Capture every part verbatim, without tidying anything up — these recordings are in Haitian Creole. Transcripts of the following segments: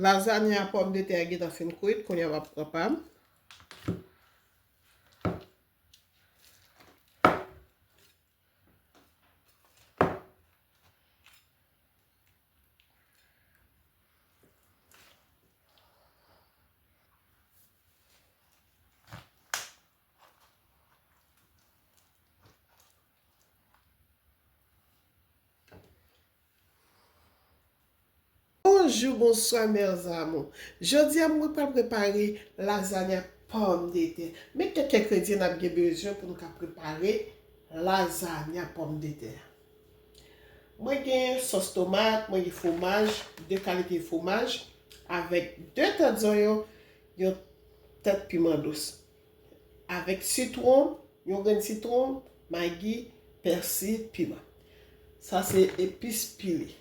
Lazanya pòmdetè a gentan fin kwit, kounye a m ap pran pa m. Bonjou, bonswa, mes amours. Jodi a, mwen pral prepare lazanya pòmdetè. Men kèk engredyan n ap gen bezwen pou nou ka prepare lazanya pòmdetè. Mwen gen sòs tomat, mwen gen fwomaj, de kalite fwomaj, avèk de tèt zonyon, yon tèt piman dous, avèk sitwon, yon grenn sitwon, magi, pèsi, piman. Sa se epis pile.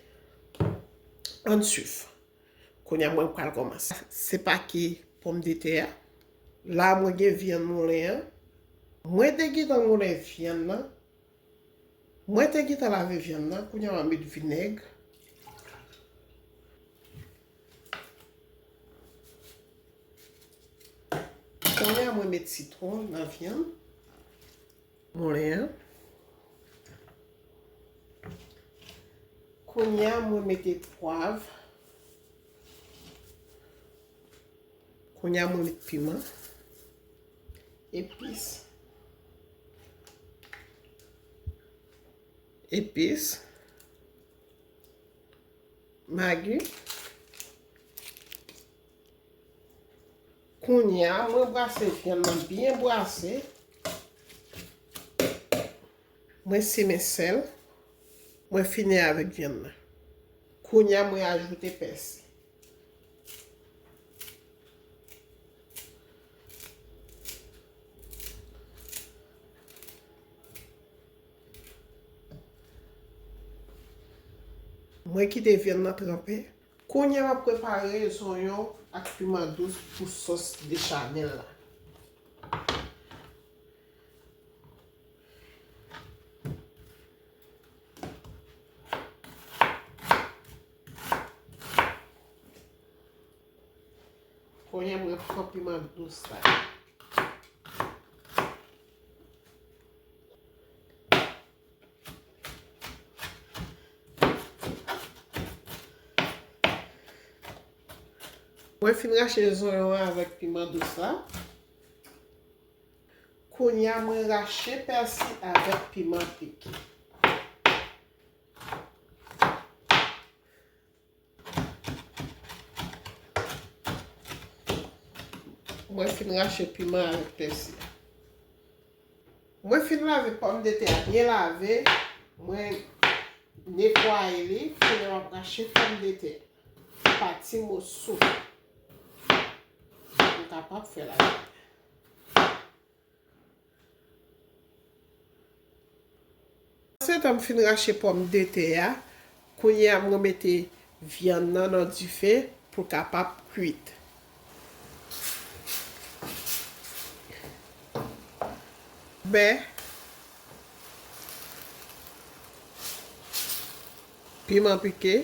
Ann swiv. Kounye a mwen pral kòmanse. Sepake pòmdetè a. La mwen gen vyann moulen an. Mwen te gentan moulen vyann nan. Mwen te gentan lave vyann nan. Kounye a mwen met vinèg. Kounye a mwen met sitwon nan vyann moulen an. Kounye a mwen mete pwav. Kounye a mwen met piman. Epis. Epis. Magi. Kounye a, mwen brase vyann nan byen brase. Mwen simen sèl. Mwen fini avèk vyann nan. Kounye a, mwen ajoute pèsi. Mwen kite vyann nan tranpe. Kounye a m ap prepare zonyon ak piman dous pou sòs bechamel la. Kounye a mwen pran piman dous la. Mwen fin rache zonyon an avèk piman dous la. Kounye a mwen rache pèsi avèk piman pike. Mwen fin rache piman avèk pèsi. Mwen fin lave pòmdetè a byen lave. Mwen netwaye li. Kounye a m ap rache pòmdetè pa ti moso. Pou m kapab fè lasanyen. Antretan m fin rache pòmdetè a, kounye a mwen mete vyann nan nan dife pou l kapab kwit. Bè, piman pike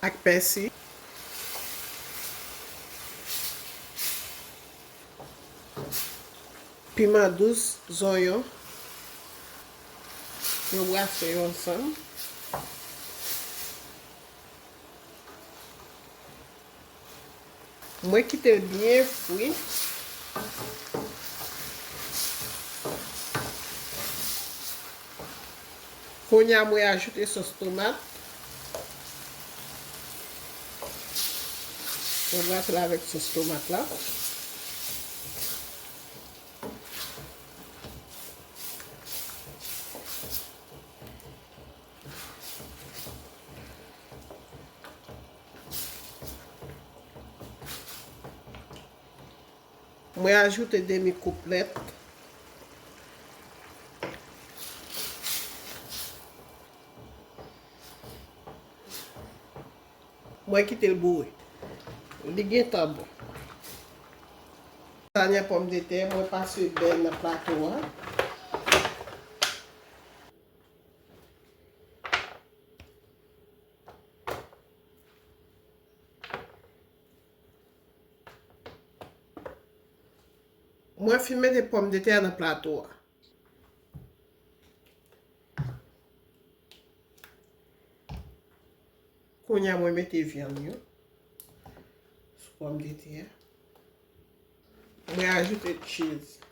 ak pèsi. Piman dous, zonyon. Yo brase yo ansanm. Mwen kite l byen fri. Kounye a, mwen ajoute sòs tomat. Mwen brase l avèk sòs tomat la. Mwen ajoute demi koup lèt. Mwen kite l boure. Li gentan bon. Lasagna pòmdetè, mwen pase bè nan plato a. Mwen fin mete pòmdetè nan plato a. Kounye a mwen mete vyann yo sou pòmdetè a. Mwen ajoute cheese.